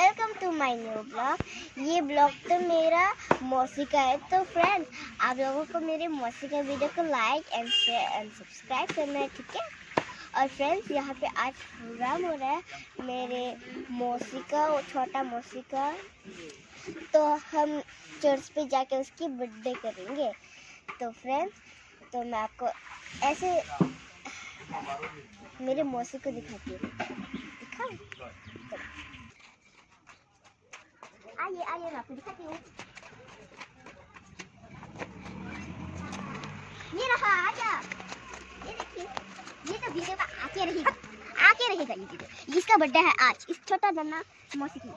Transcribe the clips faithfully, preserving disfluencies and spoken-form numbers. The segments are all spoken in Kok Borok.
Welcome to my new vlog। ये ब्लॉग तो मेरा मौसी का है। तो फ्रेंड्स, आप लोगों को मेरे मौसी का वीडियो को like and share and subscribe करना है, ठीक है? और फ्रेंड्स, यहाँ पे आज प्रोग्राम हो रहा है मेरे मौसी का, वो छोटा मौसी का। तो हम चर्च पे जाके उसकी बर्थडे करेंगे। तो फ्रेंड्स, तो मैं आपको ऐसे मेरे मौसी को दिखाती हूँ। दिखाऊं? आइए, आइए, मैं आपको दिखाती हूँ। ये रहा, आजा। ये देखिए, ये तो वीडियो का आके रहेगा, आके रहेगा ये वीडियो। इसका बर्थडे है आज, इस छोटा नन्ना मौसी की।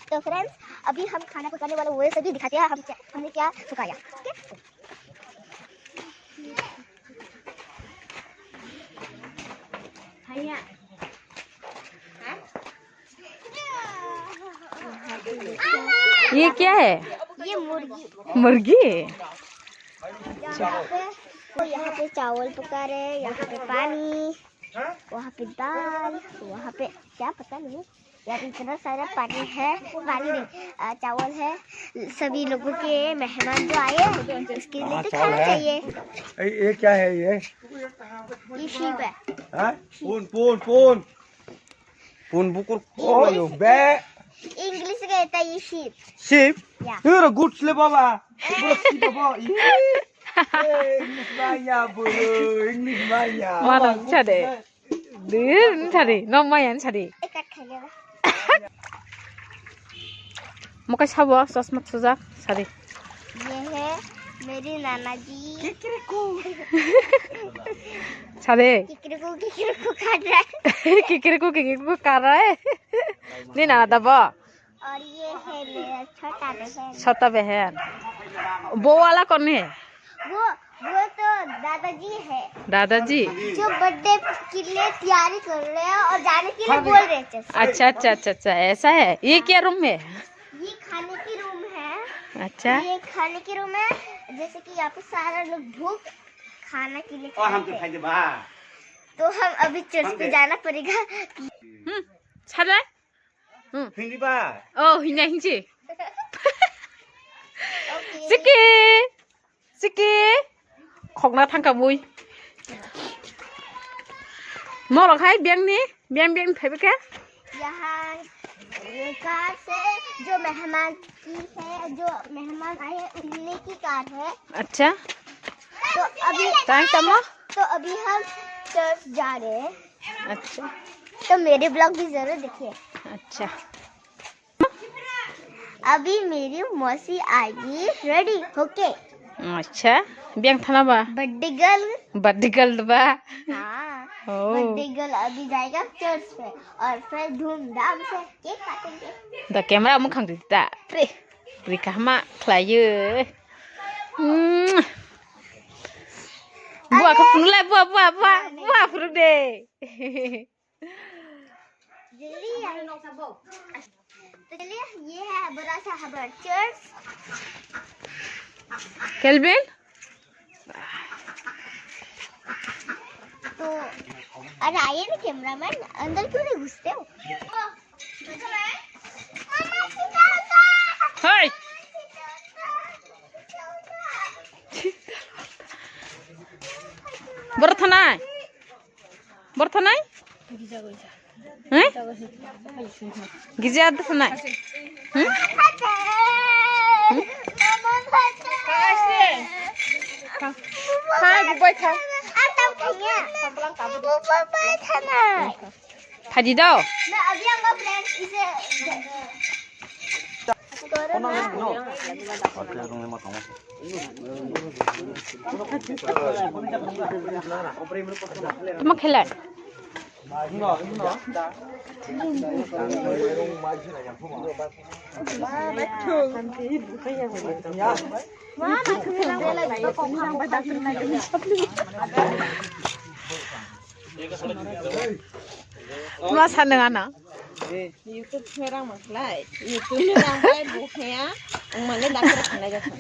तो फ्रेंड्स, अभी हम खाना पकाने वाला वो सभी दिखाते हैं, हम क्या, हमने क्या पकाया, ठीक है? ये क्या है? ये मुर्गी। मुर्गी? यहाँ पे, तो यहाँ पे चावल पका रहे हैं, यहाँ पे पानी, वहाँ पे दाल, वहाँ पे क्या पता नहीं। यार, इतना सारा पानी है, पानी नहीं, अ, चावल है। सभी लोगों के मेहमान जो आए हैं, उसके लिए हाँ, तो चावल खाना है। चाहिए। ए, ये क्या है ये? ये sheep है। हाँ? पून, पून, पून। पून बुकुर। ये ओ, यो बे। English का कहता है ये sheep। Sheep? या। You're a good slave, Baba. Bro, sheep, बाबा। ये। ए, English maya, bro। English maya। Mana chade. Dir, sari, no mayan sari. Muka sabo, sosma sujak, sari. ये है मेरी नाना जी। Sari. किकरिकू, किकरिकू कर रहा है। किकरिकू, किकरिकू कर रहा है। नहीं नाना दबो। और ये है मेरा छोटा बहन। छोटा बहन। वो वाला कौन है? वो, वो तो दादाजी है। दादाजी? जो बर्थडे के लिए तैयारी कर रहे हैं और जाने के लिए बोल रहे थे। अच्छा, अच्छा, अच्छा, अच्छा, ऐसा है। ये क्या रूम है? ये खाने की रूम है। अच्छा। ये खाने की रूम है, जैसे कि यहाँ पे सारा लोग भूख खाना के लिए और हम तो खाते हैं। खाई देबा। तो हम अभी चर्च हम पे दे। जाना पड़ेगा। हम्म, चल रहा है? Hmm. Hindi ba? Oh, hindi, hindi. Okay. Siki! Siki! Khokna thangka bui. Nolo khai biang ni, biang biang phai bika. यहाँ ये कार से जो मेहमान की है, जो मेहमान आए हैं, उन्हीं की कार है। अच्छा। तो अभी thank you, अम्मा। तो अभी हम चर्च जा रहे हैं। अच्छा। तो मेरे ब्लॉग भी जरूर देखिए। अच्छा। अभी मेरी मौसी आएगी रेडी होके। अच्छा, biang thana ba? Birthday girl. Birthday girl ba? हाँ, ओ। बर्थडे गर्ल अभी जाएगा चर्च पे और फिर धूमधाम से केक काटेंगे। Da camera mukhang di da. Pre. Pre kahma khlayo. Mm. Bua ka phunulai, bua, bua, bua, bua phunu de. जल्दी आ। तो चलिए, ये है बड़ा सा हमारा चर्च। Kelvin? तो, अरे आइए ना कैमरामैन, अंदर क्यों नहीं घुसते हो? Hey! Boro thanai? Boro thanai? He? Girja da thanai? He? He? Hai, bubai tha. Phaidi do. Tamo khelai. Ma saneng ano. YouTube ni rang maslai. YouTube ni rang bai bo khaya. Ang mane doctor khanai ga thang.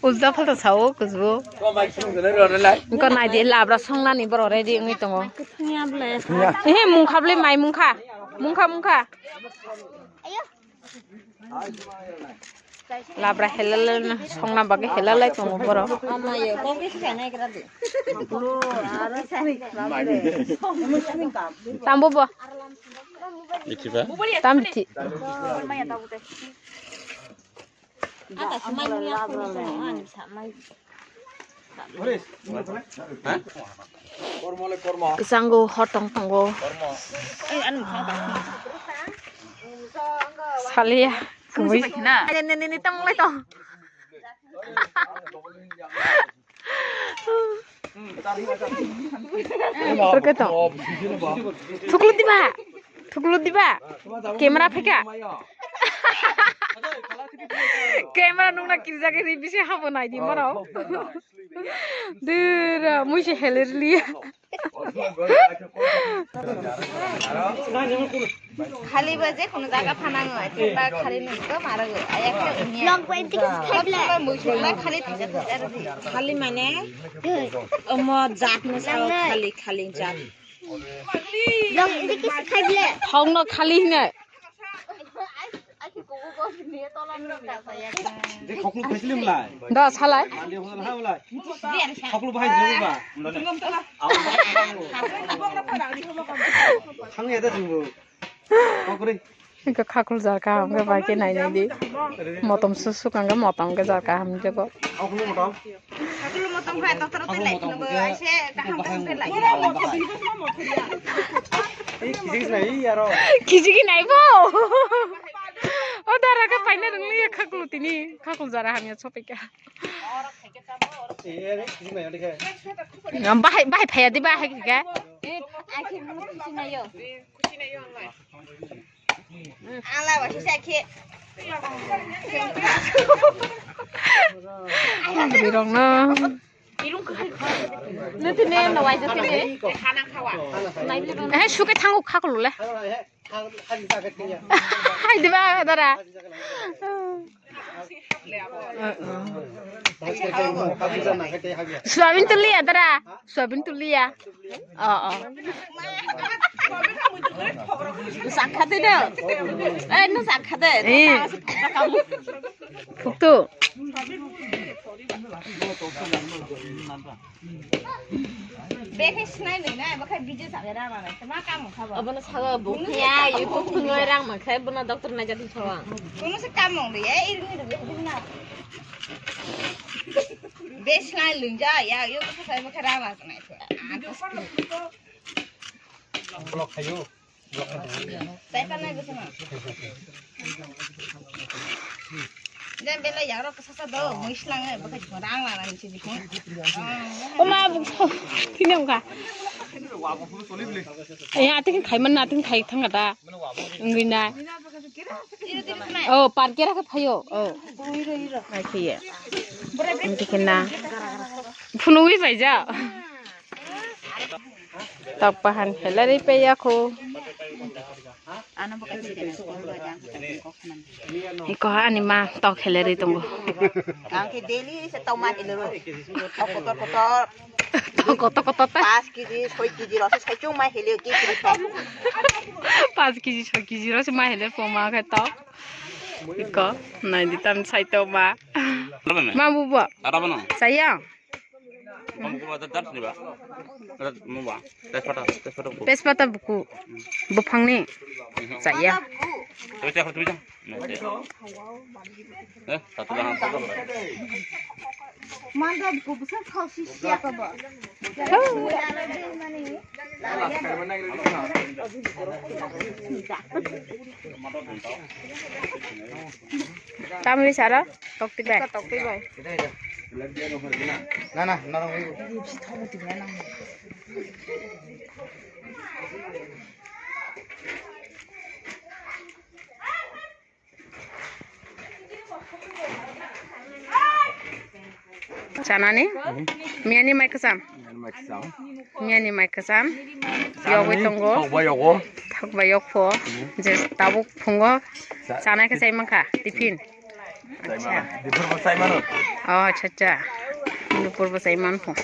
Ulta phalta sao kujbo. Ko mai sung gele ro lai. Ko nai di labra songnani boro ready wngwi tongo. He mungkha ble mai mungkha. Mungkha, mungkha. Labra helal songna bagwi helal lai tongo borok. Tambo bo. Tam bithi. Kwchango hotong tongo. Salia. Nini, nini, nini, tong lai tong. Thuklu diba? Thuklu diba? Camera phaikha. Camera nungna kirjak ri bisi habo naidi moro. Dura, muise helerli. Khali ba je kono jaga phanango, ati ba khali nungko marago. Aya khe unya. Long point tik khaibla. Khali thaka thaka ro. Khali mane? Omo jat no sao khali, khali jat. Long point tik khaibla. Hong no khali hine. Je khoklu phaislim lai. Da salai. Andi hon ha lai. Khoklu bahai jilong ba. Thang ya da jingbo. Kokri. Hingke khakul jar kaham khe bai khe nai nai di. Motom susuk ang khe motom khe jar kaham jago. Khoklu motom. Khaklu motom hai doctor te lai khunu bo aise kaham kaham khe lai. Ei, kijik nai, yaro. Kijik nai bo. O dara khe paina rwngli ya khaklu tini. Khaklu jara hamya sopika. Bahai, bahai phaya di bahai khe. Ala wa sisa khe. Rong no. Nutine no waija tine. Eh, suke thangu khaklu le. Hai diba dara. Soyabin tuliya dara. Soyabin tuliya. Oh, oh. Sakha de. Eh, no sakha de. Eh. Phuktu. Bekhe sinai nui na, bakhe video sabe rang rang, ma kam kha ba. Abono sago bo khaya, YouTube khunoi rang ma khai, bono doctor nai jati sawa. Kuno se kam mong de, e irni de, irni na. Be sinai lung ja, ya, yo ko sai bakhe rang rang nai. Vlog khayo. Sai pa nai bwsano. Jan belai yagrok sasa do, mui slangnai, bwkha jikon rang lanani se bikon. Oma bukso, thini wngkha. Eh, ating khai man na, ating khai thangkha da. Wngwi na. Oh, parkera khe phaio. Oh. Nai khiye. Wngkhe na. Phunugwi paijak. Tok bahan helari peyakho. Iko ani ma tok helari tongo. Ang khe daily se tok ma helaro. Tok kotor kotor. Tok kotor kotor ta. Paanch kg, soi kg rok se saichung ma helio kg rok. Paanch kg, soi kg rok se ma helio poma khe tok. Iko nai di tam sai tok ma. Ma bubo. Saya. Tejpata, tejpata buku. Tejpata buku. Buphangni. Chaya. Tejpata buku. Eh, satu jangan foto. Manda buku besar kau sih siapa, Bang? Tamri sara, tokti bai. Tokti bai. Na, na, na, na. Chanani? Miyani mai kwcham? Miyani mai kwcham. Yogwi tongo. Thokbai yogo. Thokbai yokpho. Je tabuk phungo. Chanai khe chai mankha. Tiffin. Acha. Dipurbo chai mano. Oh, acha, acha. Dipurbo chai manpho.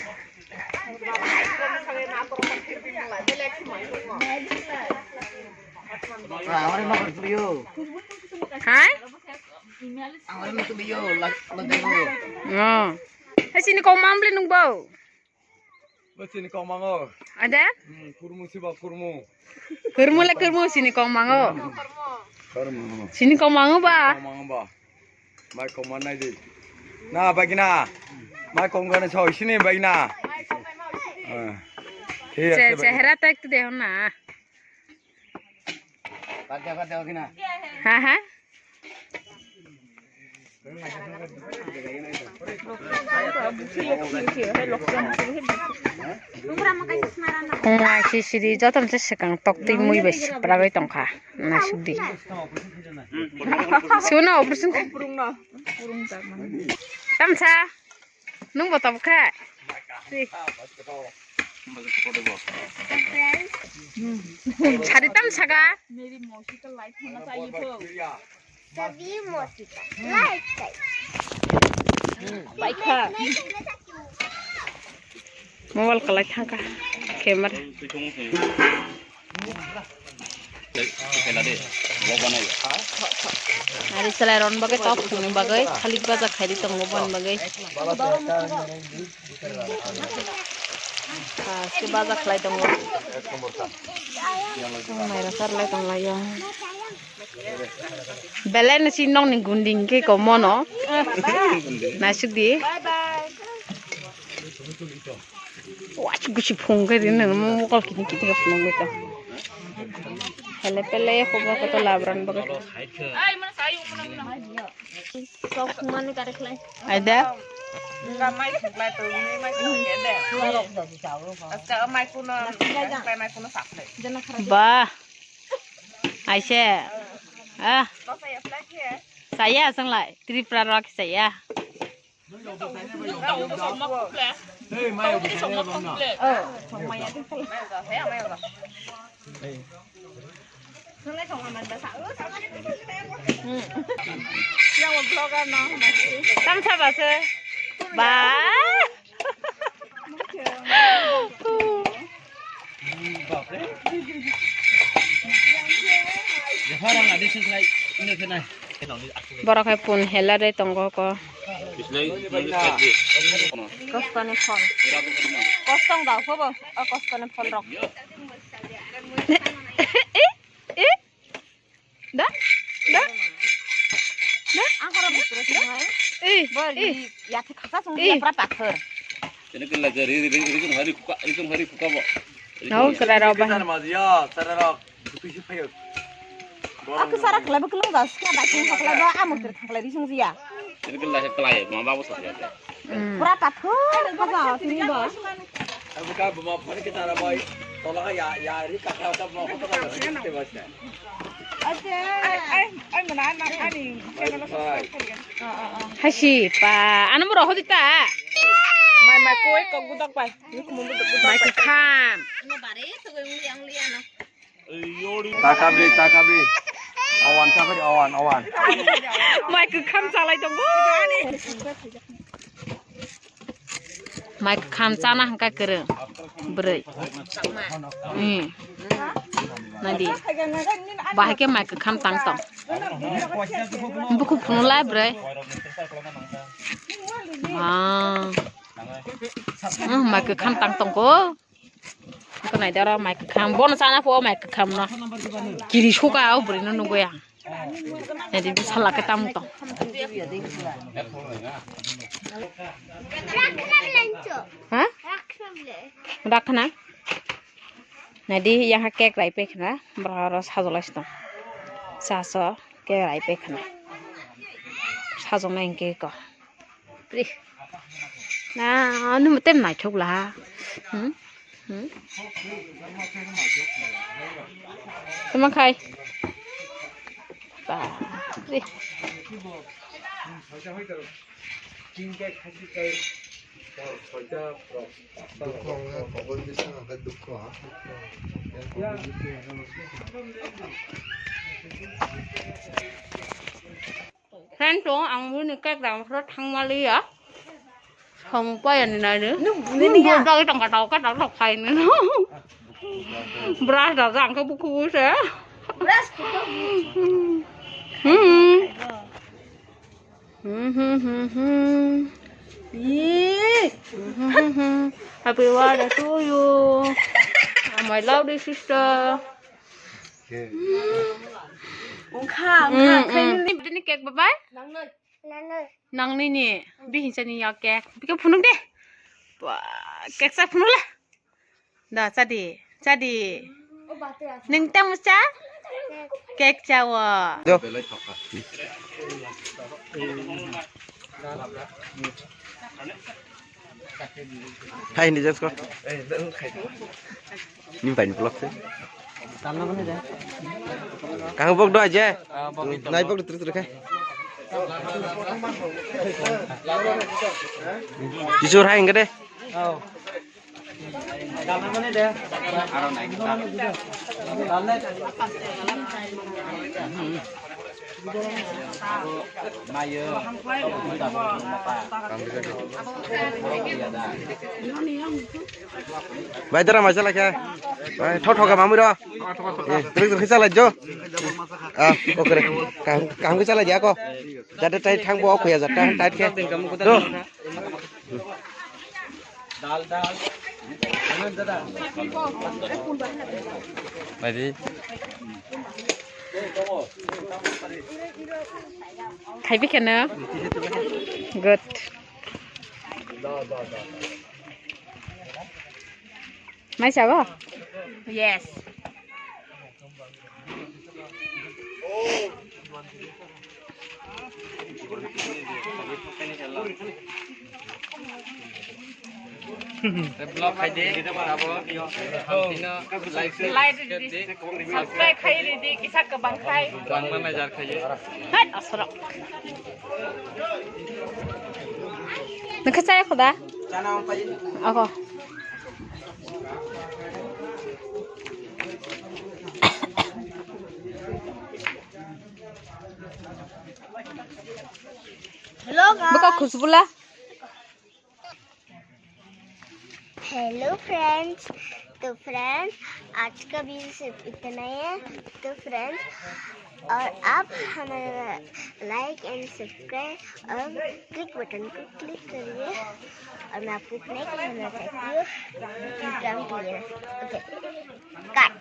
Hai? Oh. Hai, sini kau mamle nungbo. Bo chini kok mango. Ada? Hmm, kurmu siba kurmu. Kurmu le kurmu sini kok mango. Kurmu. Sini kok mango ba? Kok mango ba. Mai kok manai di. Na bagina. Mai kok gane so sini bagina. Ah. Thik ase, bagina. Chehra tak tu de na. Ha ha. Khongnai sisiri jotono se swkang tok twi mui bai swpra bai tongkha naisik di. Suno operation. Tamsa. Nung bo tabuk kha? Sari tam saka? Meri mausi ka light hona chahiye to. Tabi mausi ka light chahiye. Bai kha. Mobile ka light thangkha. Camera. Ari salai ron bagwi tok phungni bagwi thalik baja khaidi tongo boni bagwi. Haste baja khlai tongo. Maira sarlai tonglaio. Belai no si nokni gunding khe komono. Naisuk di. Wah, gusi phung khe rin nang mokol kini kini khe phung khe to. Hele pele khobor khe to labran bagwi. Sok mani kare khlai. Aida. Mai khlai to, mai khlai de. Aska mai kuno, mai kuno saplai. Bah. Aise. Ah. Saya sanglai. Tripura rok saya. Tamsa base. Ba. Borok hai pun hela de tongo ko. Kostoni phol. Kostong dao khobo. O kostoni phol rok. Eh, eh. Da? Da? Da? Ang koro bukro sini hai. Eh, bo eh. Ri, ya thik khasa sung eh. Dia pra pathor. Kene kela ke ri, ri, ri, ri, hari kuka, ri, hari kuka bo. Nau kera rau ba. Sar ma ya, sar rau. Kutu si phayo. Aku sara kela buklo da, sika da kin kela ba, amu ter kela ri sung ya. Kene kela ke kela ya, ma ba bo sa ya. Pura pathor, khaja, sini ba. Abu ka buma phone ke tara boy. Tola ya, ya, ri ka ka ta buma phone ke tara boy. Ai, ai, ai, mana, mana, ani, channel subscribe kariya. Hasi pa, ano mo roho dita. Mai, mai, koi, kok gudak pai. Mai ke kham. Takabri, takabri. Awan, takabri, awan, awan. Mai kwkham chalai tongo. Mai kwkham chana hwnkha kwrwng. Bwrwi. Hmm. Nadi. Bahai khe mai kwkham tang tong. Bukhuk phunulai bwrwi. Ah. Hmm, mai kwkham tang tongkho. Ko nai dara mai kwkham. Bono chana pho mai kwkham no. Kiri suka o bwrwi no nugwi ang. Nadi bwsala khe tamo tong. Ha? Rakhna. Nadi yaha cake rai pe khna. Bra ro sajolai sto. Saso cake rai pe khna. Sajolai hwnkhe ko. Pri. Na, anu tem naithok la. Hmm? Hmm? Tama khai. Ba. Pri. Friend, ang bini cake dam phro thangmaliya. Samung paya ni nai ni. Nung bini ya. Dagi tangka tau ka tau tau khai ni. Brush da jang ke buku se. Brush Happy birthday to you. My lovely sister. Wngkha, wngkha, mm, mm. Bini cake babai? Nang nini, bihinsani ya cake. Bikhe phunuk de. Wah, cake sa phunuk le. Da, chadi, chadi. Neng tamo cha? Cake chawo. Jo. Hai, ni jesko. Ni bai ni vlog se. Kang bok do aje. Nai bok do terus terus kai. Jisur hai enggak deh. Bai dara mai chalai kha. Bai tho tho kha mamui ro. Eh, trik trik chalai jo. Ah, okay re. Kaham kaham khe chalai di ako. Jate tai thang bo ok ya jata tai khe. Do. Dal, dal. Baidi. Khai bikhe no? Good. Mai sabo? Yes. Vlog khai di, abo, hamtino like, like share di, subscribe khai di, kisa kwbang khai. Kwbangma naijar khai di. Hai, aswrwng. Nokhe chaya khoda? Ako. Hello, guys. Baka khusbula. Hello friends, तो फ्रेंड्स, आज का वीडियो सिर्फ इतना ही है। तो फ्रेंड्स, और आप हमारा लाइक एंड सब्सक्राइब और क्लिक बटन को क्लिक करिए, और मैं आपको एक नई वीडियो बनाना चाहती हूँ इंस्टाग्राम के लिए। Okay, cut.